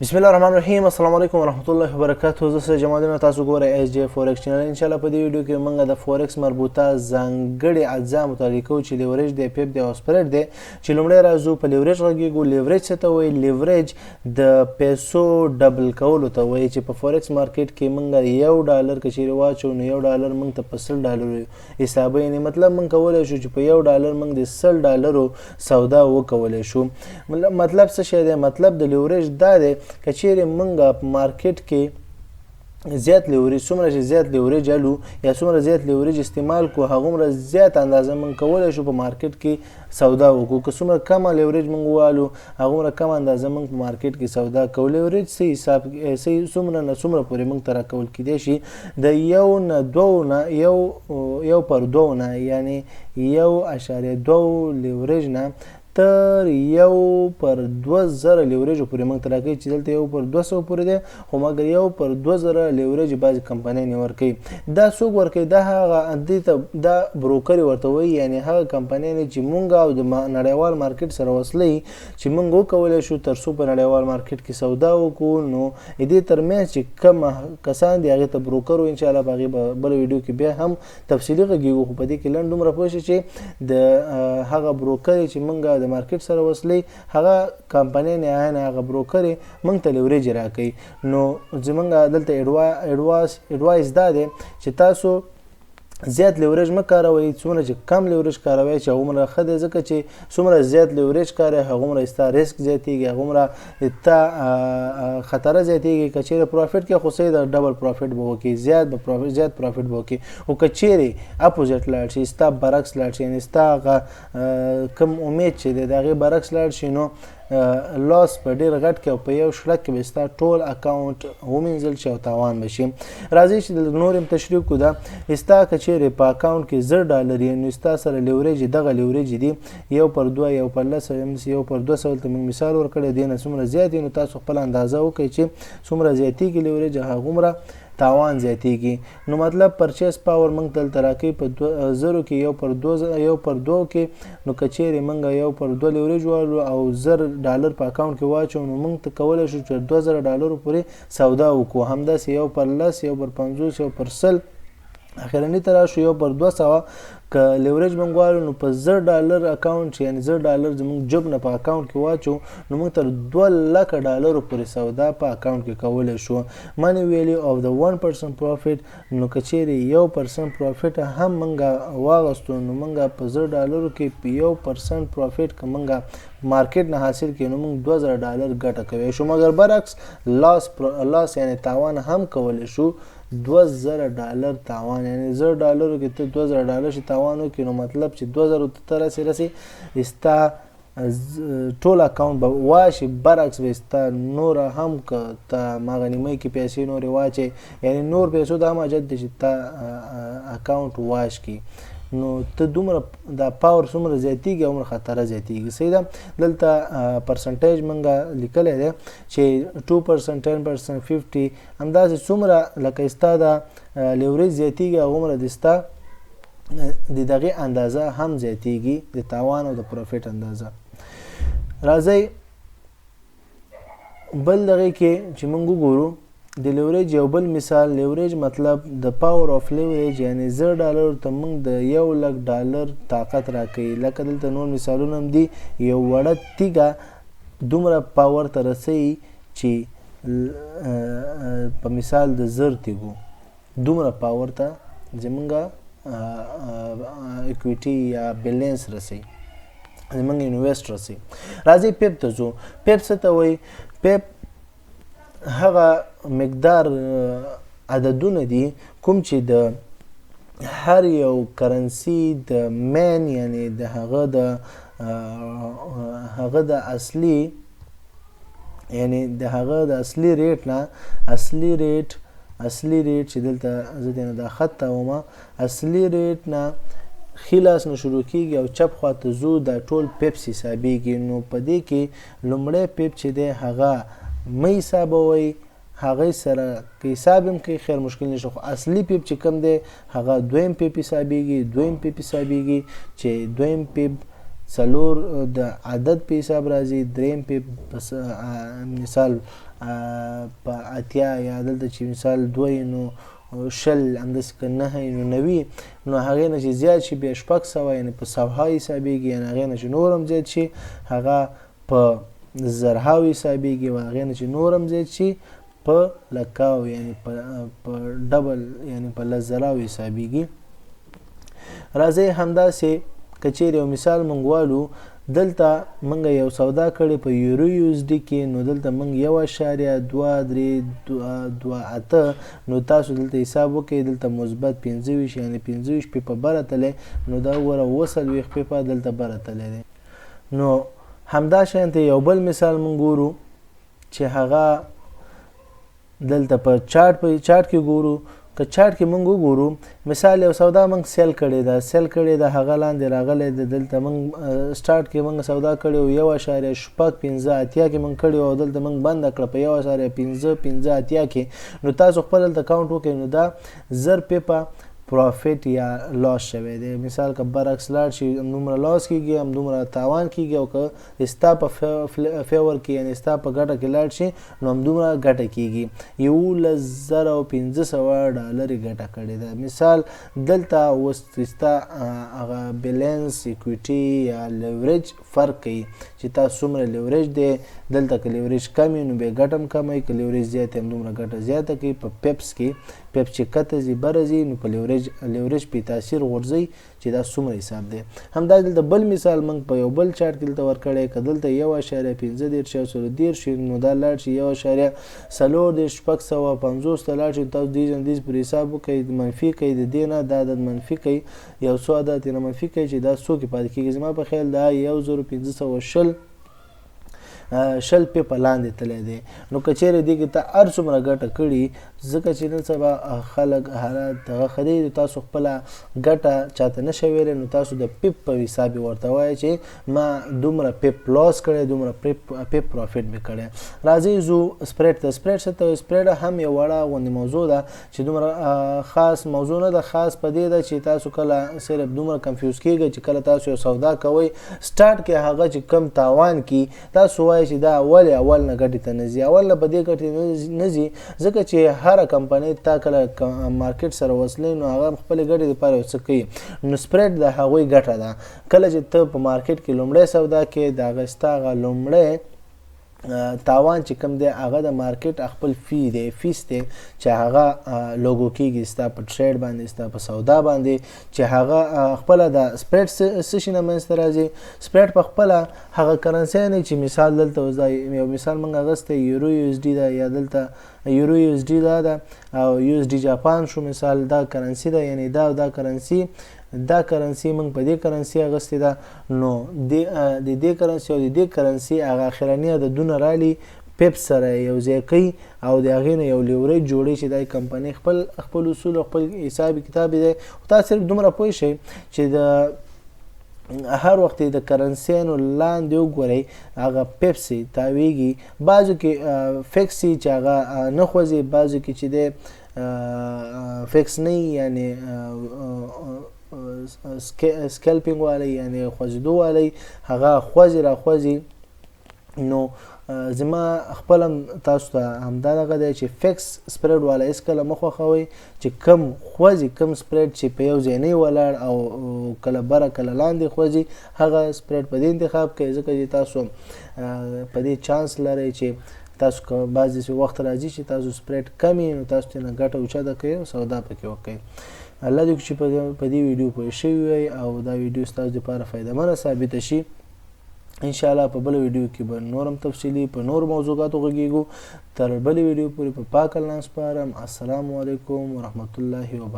بسم الله الرحمن الرحیم. السلام علیکم ورحمت الله وبرکاته. زه سید جمال الدین، تاسو ګورئ اس جی فورکس چینل. ان شاء الله په دې ویډیو کې موږ د فورکس مربوطه ځانګړي اجزا مطالعه کوو چې لیوریج دی، pip دی او spread دی. چې لومړی راځو په لیوریج غږیږو. لیوریج څه ته وایي؟ لیوریج د پیسو double کولو ته وایي، چې په فورکس مارکیټ کې موږ $1 که چیرې واچو، نو $1 موږ ته په 100 ډالرو حسابوي. یعنې مطلب موږ کولی شو چې په $1 موږ د 100 ډالرو سودا وکولی شو. مطلب څه شی دی؟ مطلب د لیوریج دا دی که چیرې موږ په مارکیټ کې زیات لیوریج، څومره چې زیات لیوریج الو یا څومره زیات لیوریج استعمال کو، هغومره زیات اندازه موږ کولی شو په مارکیټ کې سودا وکړو. که څومره کمه لیوریج موږ والو، هغومره کمه اندازه موږ په مارکیټ کې سودا کوو. لیوریج څه حساب، څه څومره نه څومره پورې موږ ته راکول کیدی شي؟ د یو نه دوو نه، یو یو پر دوو نه، یعنی 1.2 لیوریج نه تر 1 پر 2000 لیوریجو پورې موږ ته راکوي، چې دلته 1 پر 200 پورې دی، خو مګر 1 پر 2000 لیوریج بعضې کمپنۍ ورکوي. دا څوک ورکوي؟ دا هغه دې ته دا بروکرې ورته وایي، یعنی هغه کمپنۍ چې مونږ او د نړیوال مارکیټ سره وصلوي، چې مونږ وکولی شو تر څو په نړیوال مارکیټ کې سودا وکړو. نو دې ترمنځ چې کوم کسان دي، هغې ته بروکر وایي. انشاءالله په هغې به بله ویډیو کې بیا هم تفصیلي غږیږو، خو په دې کې لنډ دومره پوه شئ چې د هغه بروکرې چې مونږ د مارکیټ سره وصلوي، هغه کمپنۍ نه، یعنې هغه بروکرې مونږ ته لیوریج راکوي. نو زمونږ دلته advice دا دی چې تاسو زیات لیوریج مه کاروئ. څومره چې کم لیوریج کاروئ، چې هغومره ښه دی، ځکه چې څومره زیات لیوریج کاروئ، هغومره ستا ریسک زیاتیږي، هغومره تا خطره زیاتیږي. که چیرې profit کې خو صحیح ده، double profit به وکړي، زیات به profit، زیات profit به وکړي، خو که چیرې opposite لاړ شي، ستا برعکس لاړ شي، یعنې ستا هغه کوم امید چې دی، د هغې برعکس لاړ شي، نو loss په ډیر غټ کې او په یو شړک کې به ستا ټول اکاونټ ومینځل شي او تاوان به شي. راځئ چې د نور هم تشریح کو. دا ستا که چیرې په اکاونټ کې 1000 ډالر یې، نو ستا سره لیوریج دغه لیوریج دي، 1 پر 2، 1 پر 10، 1 پر 200. ته موږ مثال ورکړی دی نه څومره زیات. نو تاسو خپل اندازه وکړئ چې څومره زیاتیږي لیوریج، هغومره تاوان زیاتیږي. نو مطلب purchase power موږ دلته راکوي په زرو کې 1 پر 2، 1 پر 2 کې. نو که چیرې موږ 1 پر 2 لیوریج والو او 1000 ډالر په اکاونټ کې واچو، نو موږ ته کولی شو چې 2000 ډالرو پورې سودا وکړو. همداسې 1 پر 10، 1 پر 50، 1 پر 100، اخرنی ته راشو 1 پر 200 که لیوریج موږ والو، نو په 1000 ډالر اکاونټ، یعنی 1000 ډالر زموږ جب نه په اکاونټ کې واچو، نو موږ تر 2 لکه ډالرو پورې سودا په اکاونټ کې کولی شو. Money value of the 1% profit. نو که چیرې 1% profit هم موږ واغستو، نو موږ په 1000 ډالرو کې 1% profit که موږ مارکیټ نه حاصل کړي، نو موږ 2000 ډالر ګټه کولی شو. مګر برعکس loss یعنی تاوان هم کولی شو، 2000 ډالر تاوان. یعنی 1000 ډالرو کې ته 2000 ډالر چې تاوان وکړې، نو مطلب چې 2000 ته رسې رسې، ستا ټول اکاونټ به wash. برعکس به ستا نور هم که ته ماغه نیمۍ کې پیسې نورې واچې، یعنی نور پیسو ته هم حاجت دی چې تا اکاونټ wash کړي. نو ته دومره دا power څومره زیاتیږي، هغومره خطره زیاتیږي. صحیح ده. دلته percentage مونږه لیکلی دی چې 2%، 10%، 50، همداسې څومره لکه ستا دا لیوریج زیاتیږي، هغومره د ستا د دغې اندازه هم زیاتیږي، د تاوان او د profit اندازه. راځئ بل دغې کې چې مونږ وګورو د لیوریج یو بل مثال. لیوریج مطلب د power of leverage، یعنی 1000 ډالر ته مونږ د 1 لک ډالر طاقت راکوي. لکه دلته نور مثالونه هم دي. یو وړه تیږه دومره power ته رسوي چې په مثال د 1000 تیږو دومره power ته زمونږ equity یا balance رسي، زمونږ invest رسي. راځي pip ته ځو. Pip څه ته وایي؟ Pip هغه مقدار عددونه دي کوم چې د هر یو currency د mean، یعنی د هغه د اصلي، یعنی د هغه د اصلي rate نه، اصلي rate چې دلته زه دې نه دا خط تاوم، اصلي rate نه ښي لاس نه شروع کیږي او چپ خواته ځو، دا ټول pips حسابیږي. نو په دې کې لومړی pip چې دی، هغه مه حسابوئ. هغه سره که حساب هم کوي، خیر، مشکل نشته، خو اصلي pip چې کوم دی، هغه دویم pip حسابیږي. دویم pip حسابیږي چې دویم pip څلور د عدد په حساب راځي. دریم pip مثال په 80 یا دلته چې مثال 2 نو 20، همداسې که 9 نو 90، نو هغې نه چې زیات شي بیا 600، یعنې په سوها حسابېږي، یعنې هغې نه چې نور هم زیات شي هغه په زرهاو حسابېږي، او هغې نه چې نور هم زیات شي په لکاو، یعنې په ډبل، یعنې په لس زراو حسابېږي. راځئ همداسې که چیرې یو مثال مونږ والو، دلته مونږ یو سودا کړې په یورو یو اس ډي کې، نو دلته مونږ 1.2328، نو تاسو دلته حساب وکړئ، دلته مثبت 25، یعنې 25 پیپه بره تللی، نو دا وګوره 47 پیپه دلته بره تللی دی. نو همدا شان ته یو بل مثال مونږ ګورو چې هغه دلته په چارټ کې ګورو. که چارټ کې مونږ وګورو، مثال یو سودا مونږ sell کړې ده، sell کړې ده، هغه لاندې راغلی دی، دلته مونږ سټارټ کې مونږ سودا کړې وو 1.6580 کې مونږ کړې وو، او دلته مونږ بنده کړه په 1.5580 کې. نو تاسو خپل دلته count وکړئ، نو دا 1000 پیپه profit یا loss شوی دی. مثال که برعکس لاړ شي همدومره loss کېږي، همدومره تاوان کېږي، او که ستا په favor کې، یعنې ستا په ګټه کې لاړ شي نو همدومره ګټه کېږي. 11,500 ډالر یې ګټه کړې ده. مثال دلته اوس ستا هغه balance equity یا لیوریج فرق کوي چې تا څومره لیوریج دی. دلته که لیوریج کم وي نو بیا ګټه هم کمه وي، که لیوریج زیات وي همدومره ګټه زیاته کوي. په pips کې pips چې کته ځي بره ځي، نو په لیوریج پې تاثیر غورځوي چې دا څومره حساب دی. همدا دلته بل مثال موږ په یو بل چارټ کې دلته ورکړی، که دلته 1.35 130 شي، نو دا لاړ شي 1.34650 ته لاړ شي. تاسو دې ځای دې پر حساب وکړئ، منفي کوئ د دې نه دا عدد منفي کوئ، یو څو عدد یې نه منفي کوئ چې دا څو کې پاتې کېږي. زما په خیال دا 1520 20 پیپه لاندې تللی دی. نو که چیرې دې کې ته هر څومره ګټه کړي، ځکه چې نن سبا خلک حالات دغه ښه دی، نو تاسو خپله ګټه چاته نه شئ ویلی، نو تاسو د pip په حساب یې ورته وایئ چې ما دومره pip loss کړی، دومره pip profit مې کړی. راځئ ځو spread ته. spread څه ته وایي؟ spread هم یو وړه غوندې موضوع ده چې دومره خاص موضوع نه ده، خاص په دې ده چې تاسو کله صرف دومره confuse کیږئ چې کله تاسو یو سودا کوئ سټارټ کې هغه چې کم تاوان کی، تاسو وایئ چې دا ولې اول نه ګټې ته نه ځي. اول نه په دې ګټې نه ځي ځکه چې هره کمپنۍ تا کله مارکیټ سره وصلوي نو هغه خپلې ګټې دپاره یو څه کوي، نو spread د هغوی ګټه ده. کله چې ته په مارکیټ کې لومړی سودا کې، د هغه ستا هغه لومړی تاوان چې کوم دی هغه د مارکیټ خپل fee دی، فیس دی چې هغه لوګو کیږي ستا په trade باندې، ستا په سودا باندې، چې هغه خپله د spread څه شي نه منځته راځي. spread په خپله هغه currency نه چې مثال دلته اوس دا یو مثال موږ اخیستی یورو یو اس ډي ده، یا دلته یورو یو اس ډي دا ده او یو اس ډي جاپان شو مثال، دا currency ده، یعنې دا او دا currency، دا currency موږ په دې currency اخیستې ده، نو د دې currency او د دې currency هغه اخرني عددونه رالي pip سره یو ځای کوي او د هغې نه یو لیوریج جوړوي چې دا کمپنۍ خپل اصول او خپل حساب کتاب دی. خو تاسو صرف دومره پوه شئ چې د هر وخت د کرنسیانو لاندې وګورئ هغه pips یې تاویږي، بعضو کې fix یې چې هغه نه خوځي، بعضو کې چې دی fix نه وي، یعنې scalping والی، یعنې خوځېدو والی، هغه خوځي را خوځي. نو زما خپل هم تاسو ته همدا دغه دی چې fix spread والا هېڅکله مه خوښوئ چې کم خوځي، کم spread چې په یو ځای نه وي ولاړ او کله بره کله لاندې خوځي، هغه spread په دې انتخاب کړئ، ځکه چې تاسو په دې چانس لرئ چې تاسو که بعضې داسې وخت راځي چې تاسو spread کم وي، نو تاسو ترې نه ګټه اوچته کوئ او سودا پکې وکړئ. الله دې وکړي چې په دې ویډیو پوه شوي وئ او دا ویډیو ستاسو دپاره فایدهمنه ثابته شي. ان شاء الله په بله ویډیو کې به نور هم تفصیلي په نورو موضوعاتو غږیږو. تر بلې ویډیو پورې په پاک الله سپارم. السلام علیکم ورحمت الله وبرکاته.